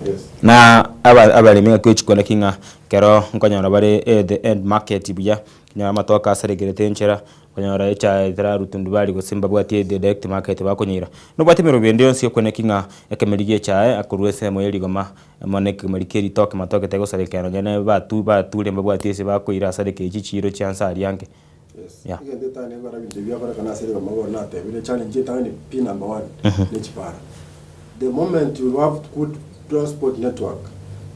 Yes. Na aba abaremi ng'aki ochikwana ki ng'a ekero nkonyora bare the end market buya, konyora amatoke asarekerete enchera, konyora echae etararwa tundubari gose mbabwati the direct market bakonyeira. Nobwate emerobo ende yonsi okwane ki ng'a ekemeri gia echae akorwa ensemo ya rigoma amo na ekemeri kia ritoke matoke tegosarekera nonye na batu bature mbabwati ase bakoira asarekire chichiro chia nse aria ange. Yes. Yeah. Egento etang'ani egokora ebinto ebi biakorekana ase rigoma bono natebire challenge etang'ani pi number one ne chipara. The moment you have good transport network,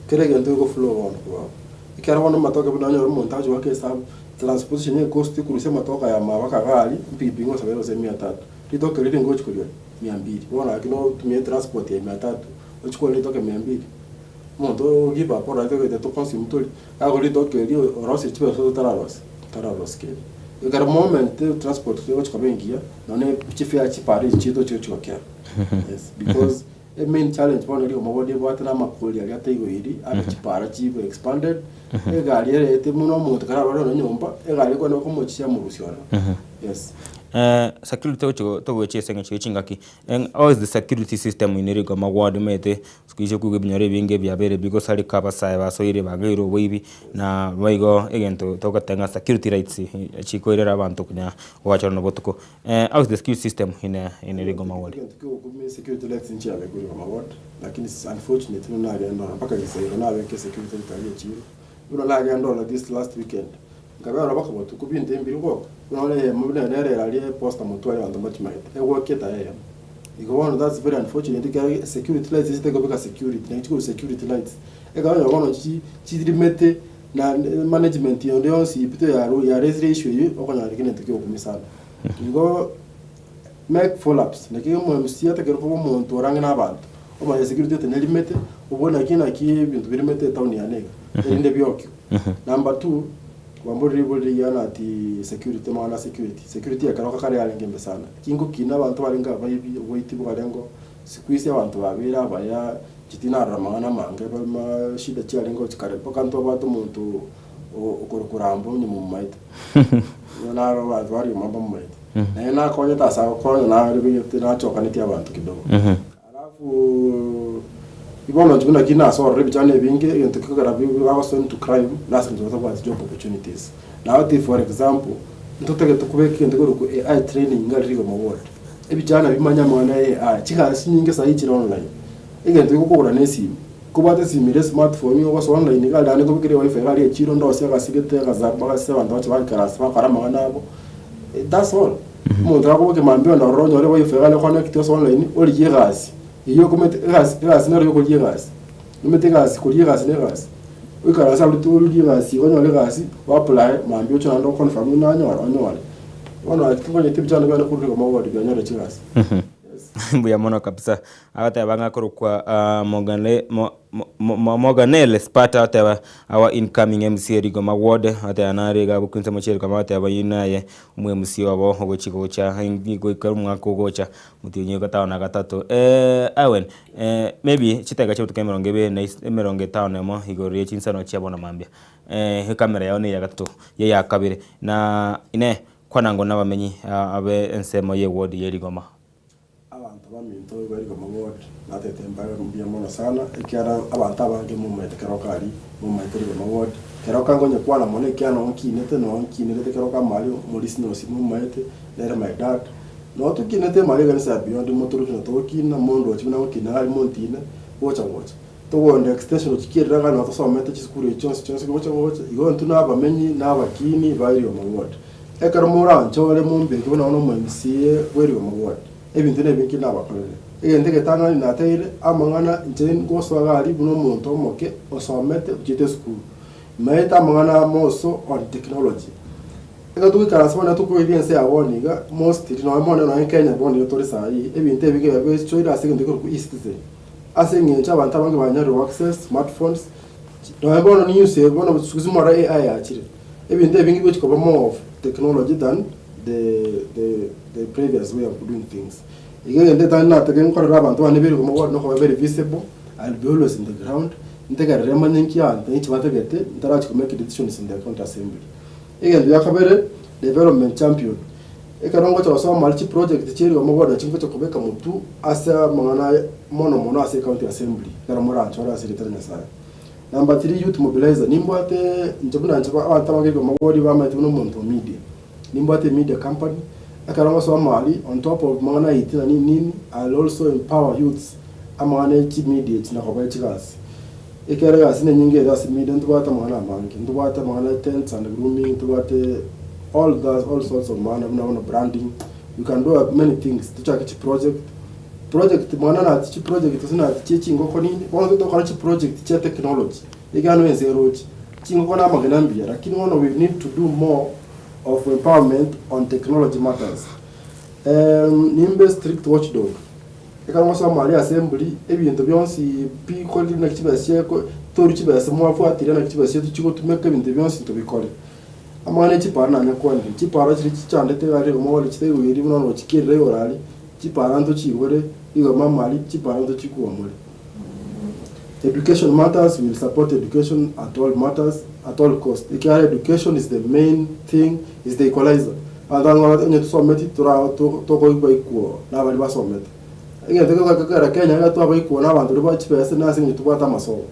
kera egento gego flow bono korwa abwo. Ekero bono amatoke buna onyore omonto agochi goaka esabu, transportation ecost korusia amatoke aya ime mpaka iga aria, epikipiki ngosaba ere gose mia tatu. Ritoke riria ngochi koriora mia mbili. Bono gaki notumia etransport ya mia tatu, ochie kogora ritoke mia mbili. Omonto o give up orarete ogoeta to consume tori, agakora ritoke erio orosie chibesa otararosia, otararosia kende. Ekero moment transport egochi koba engiya, nonye chifare chipara echi chiaito chigochi gokea. Yes, because emain challenge bono eri omobodi ebwate na amakori aria ataigoiri, abe chipara chibe expanded, egari erete buna omonto ekero arwarire nonye nyomba, egari ekogenda komochia yamorusia ororo. Yes. Security togochi togochia ase eng'encho ya chingaki, how is the security system in Rigoma ward omanyete siku hizi okigwa ebinyoro ebinge biabeire bigosareka abasae basoire bageire oboibi, na boigo egento togoteba ng'a security rights chikoirera abanto konya goachorana obotuko. How is the security system in in Rigoma ward? Egento kiogokumia security lights nchiabekwe Rigoma ward, lakini unfortunately buna nagenda ororo mpaka Gisairo nabeka esecurity light aria echiro, buna nagenda ororo this last weekend, nkabera ororo mpaka botuko binto mbiri goka, buna bono eyemo buna nere ere aria eposta motwe aria abanto mbachimaete, egwokia etaya eyemo. Igo bono that's very unfortunate ekiagera security lights echi tekobeka security, naki chikobeka security lights, ekero onye bono chi chirimete na management yonde yonsi pi yaru yarezire issue eywo, okonyora kende egento kiogokumia sana. Igo make follow ups, naki omo MC atakeire koba omonto ore ang'e na abanto, omanye security ete nerimete, obwo naki naki ebinto birimete etown yane iga, erinde biokiwe. Number two, kwamborire ribori rigiya ng'a ati security amang'ana a security, security ekero kare yarenge embe sana, chingokina abanto barenge abaibi, oboiti bwarengeo, siku hizi abanto babeire abaya, inche tinarora amang'ana amange barimo shida chiarenge gochia kare mpaka ntwabwate omonto okorokwa Rambo onye momomaete, nigo naro abanto ba Rioma mbamomaete, naye nakonyete ase agokonya narebegete nachokanetie abanto kidogo. Alafu bono inche buna ki nasorora ebichano ebinge egento kegokera bagosoa into crime nase eng'encho batabwati job opportunities. Nabo for example, ntotagete kobeka egento kekorokwa AI training iga riria Rigoma ward. Ebichana bimanye amang'ana ya AI, chigasi chinyinge sahi chire online, egento gekokogora na esimi, kobwate esimi ere smartphone nigo ogosoa online iga aria naende nkobekere ewifi iga aria echiro ndosie agasegete agazaba agase abanto bache baikaranse bakore amang'ana abo, that's all. Omonto akobokia mambia onde ororo onyore wifi iga aria connect ase online origie egasi, eywo okomete egasi egasi nero yokorigia egasi, omanyete egasi korigia egasi na egasi, oikaranse abwo rituko origie egasi igo onyore egasi, o apply mambia oche naende o confirm buna nanyora onyore. Bono naki tokonyete ebichando biane korwa rigoma ward bianyore chigasi. Yes. Mbuya mono kabisa. Agoteba ng'a akorokwa Mogane mo mo Moganele Spata agoteba our incoming MCA Rigoma ward, agoteba nare iga abwo chinsemo chia Rigoma agoteba oyio naye omo MC obo ogochi gocha goika omwaka ogocha omotienyi o gatano na gatato. Owen, maybe chidakika chia obotuko emerongo ebere na is emerongo etano na emo igoro ye chinsano chia bono mambia, ekamera yao neya gatato, ya ya kabere, na inee kwanangwa na abamenyi abe ensemo ye ward ye Rigoma. Abanto baminto ba Rigoma ward natete mbare mbuya mono sana, ekiagera abanto abange momaete keroka aria, momaete Rigoma ward. Keroka nkonyekwana mono ekiagera noo nkinete noo nkinerete keroka amari Maurice Nyosi momaete, nere my dad. Noo tokinete amari ekanisa ya Beyond motoroki na togokina, mondoche buna ngokina aria montine, gocha gocha. Togoenda extension gochia iga noo tosomete chisukuru echi chionsi chionsi gocha gocha, igo intwe na abamenyi na abakini ba Rigoma ward. Ekero moranchore mombeke buna bono omo MCA bwe Rigoma ward, ebinto nebinki nabakorere. Egento egetang'ani nateire, amang'ana inche ngosoa iga aria buna omonto omoke osomete ochiete esukuru. Maete amang'ana more so on technology. Ekero togoikaransa bono tokoeria ense ya bono iga, mostly nonye bono nonye Kenya bono iga tore saii, ebinto ebinge biabechoire ase egento gekorokwa eCitizen. Ase eng'encho abanto abange banyarire go access smartphones, nonye bono news eye bono siku hizi mwarora AI yachire. Ebinto ebinge bigochi koba more of technology than the the the previous way of doing things. Igo egento etang'ani natake nkorera abanto bane bere komogoa nokoba very visible, I'll be always in the ground, ntegerere manye nki abanto inche batagete ntarachi ko make decisions in the county assembly. Egento gia kabere, development champion. Ekero ngocha gosoma aria chiproject chia rigoma bono nachi ngocha kobeka motwe ase amang'ana aya mono mono ase ecounty assembly ekero moranchore ase erieta ria Nyasaye. Number three, youth mobilizer, nimbwate inche buna inche abanto abange rigoma boria bamaete buna omonto o media, nimbwate emedia company, ekero ngosoma aria on top of amang'ana a IT na nini nini, I'll also empower youths amang'ana ya chimedia echi na kobaa chigasi. Ekiagera egasi nenyinge ere ase media ntobwate amang'ana amange, ntobwate amang'ana ya tents and grooming, ntobwate all that all sorts of amang'ana buna bono branding, we can do many things, tochake chiproject, project mang'ana nati chiproject gose nati chia chingoko nini, bono togokora chiproject chia technology, ekiagera noo ense eroche, chingoko na amagena mbuya lakini bono we need to do more of empowerment on technology matters. Nimbe strict watchdog. Ekero ngosoma aria ase emburi, ebinto bionsi pi kori naki chibesa chieko tori chibesa mwabwatire naki chibesa chiaito chigotumeka ebinto bionsi ntobikore. Amang'ana e chipara nanye kwanire, chipara chiria chichandete iga rigo mogore chitaigweri buna nochikerera igoro aria, chipara ntochiigore, igo mama aria chipara ntochikuomore. Education matters, we will support education at all matters, at all cost ekiagera education is the main thing, is the equalizer. Abanto abange bagoteba onye tosometi tora tokoigwa equal na baria basomete. Egento gekogera Kenya iga twaba equal na abanto baria ba chibesa nase eng'encho tobwate amasomo.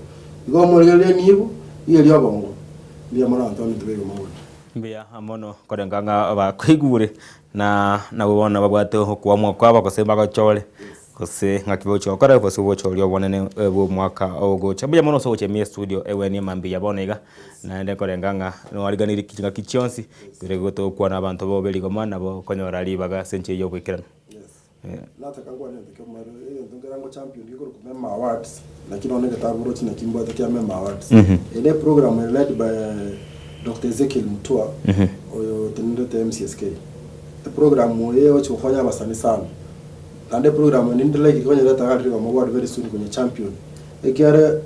Igo omorigereria enibo, iga eria obongo. Mbuya mono abanto baminto baigwe mogocha. Mbuya mono korenga ng'a bakoigure na nabwo bono babwate okoamua kwabo gose bagochore. Gose ng'aki bogochia gokora gose obochori obonene bw'omwaka ogocha. Mbuya mono ase ogochia ime estudio egwenie mambia bono iga, naende nkorenga ng'a noariganirie chingaki chionsi, ekero gotokwana abanto bobe rigoma nabo okonyora ribaga ase enchera y'oboikeranu. Yes. Nataka nkwane egento kia omorero, egento nkere ngo champion gekorokwa Mema Awards, naki nonya egetabu oroche naki mbwate kia Mema Awards. Eye ne program ere led by Doctor Ezekiel Mutua, oyo otenenerete MCSK. Eprogram eye egochi gokonya abasani sana. Naende eprogram eye ninde like konyereta iga riria omobwate very soon konya champion ekiagera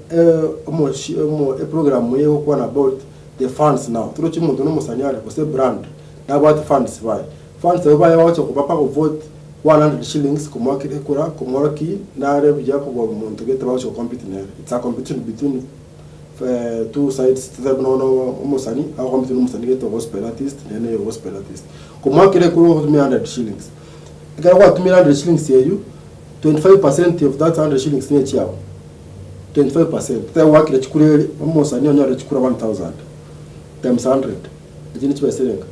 omochi omo eprogram eye egokwana about the fans now torochi omonto na omosani are gose ebrand nabwate fans baye fans abwo baye bagocha kobapa go vote 100 shillings komoakera ekura komworokia nare buya kobua omonto gete bagochi go compete nere it's a competition between two sides totebe buna bono omosani ago compete na omosani gete o gospel artist nere neye o gospel artist komoakera ekura ogotumia 100 shillings. Ekero gwatumire 100 shillings eyio, 25% of that 100 shillings ne echiao, 25%. Totebe gwakire chikura eri, omosani onyore chikura 1000 times 100, echio ne chibesa erenga?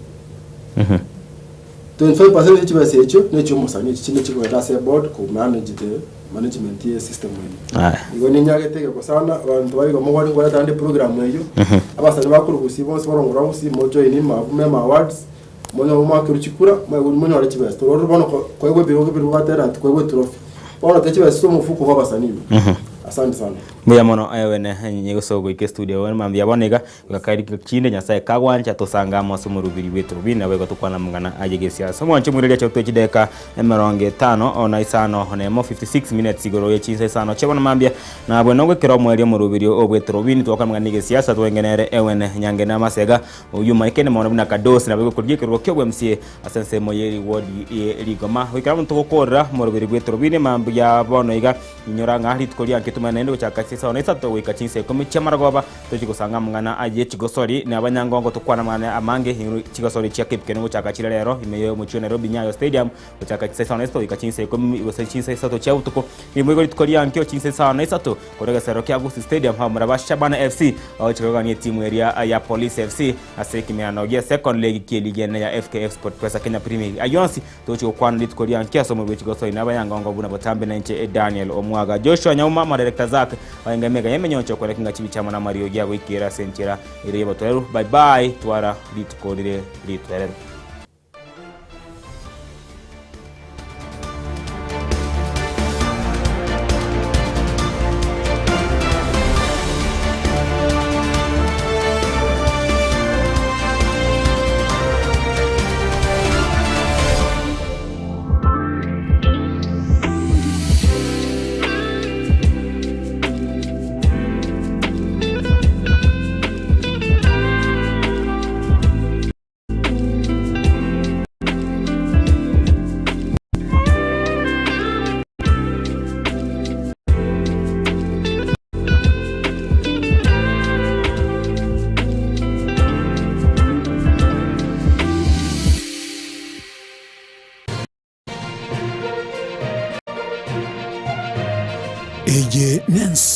25% ya chibesa echio ne echia omosani, echio chinde chikogenda ase eboard ko manage the management ye system eyio. Aya. Igo ninyagete egeko sana, abanto ba igo mogore nkoreta naende program eyio, abasani bakorwa gusii bonsi barongora gusii mojoin mabu mema awards. Monyore omwakerwe chikura, monyore chibesa. Tororire bono koegwa ebirogo ebirogo batera ati koegwa etrophy. Bono tee chibesa ase omofuko bwa abasanii ime. Asante sana. Mbuya mono aye wene nyinyi gose ogoika estudio bono mambia bono iga goika kari chinde Nyasaye kagwancha tosange amo ase omorubiri bw'eturubini nabo igo tokwana amang'ana aye gesiasa. Omwanche omoiroria chotwe chidakika emerongo etano na isano nemo 56 minutes igoro ye chinsa isano chia bono mambia nabwe nogwekera omoerio omorubiri o bw'eturubini twakwana amang'ana egesiasa twenge nere ewene nyange na amasega Oyio omanyekanete mono buna Kadosi nabo egokorigia ekerogo ki'obwemsie ase ensemo ye rigwori ye rigoma. Goikera omonto gokoorera omoroberi bw'etorobini mambia bono iga, inyora ng'a rituko rianke tumanye naende gochaka chinsa na isato goika chinsa ikomi chi'amarogoba tochie gosanga amang'ana aye chigosori na abanyangongo tokwane amang'ana amange igoro chigosori chia Cape Keno gochaka chire rero ime y'omochie o Nairobi Nyayo Stadium gochaka chinsa isano na isato goika chinsa ikomi gose chinsa isato chia botuko. Nigo igo rituko riankio chinsa isano na isato Korwa egesero kia Gusii Stadium abamura ba Shabana FC bagochia kogania etimu eria ya Police FC ase ekemerano gia second leg ki'eligi enene ya FKF SportPesa Kenya Premier League. Ayio onsi togochia gokwana rituko ria nkio ase omorwoti gosoi na abayangongo buna botambe na inche Daniel Omwaga Joshua Nyauma Madirector Zack baenga emega y'emenyoncho kwereka ng'a chibicha amo namariogi agoikera ase enchera ere y'obotoereru. Bye bye twara rituko rire ritoereru.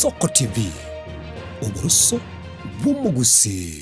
Soko TV, oboroso bw'omogusii.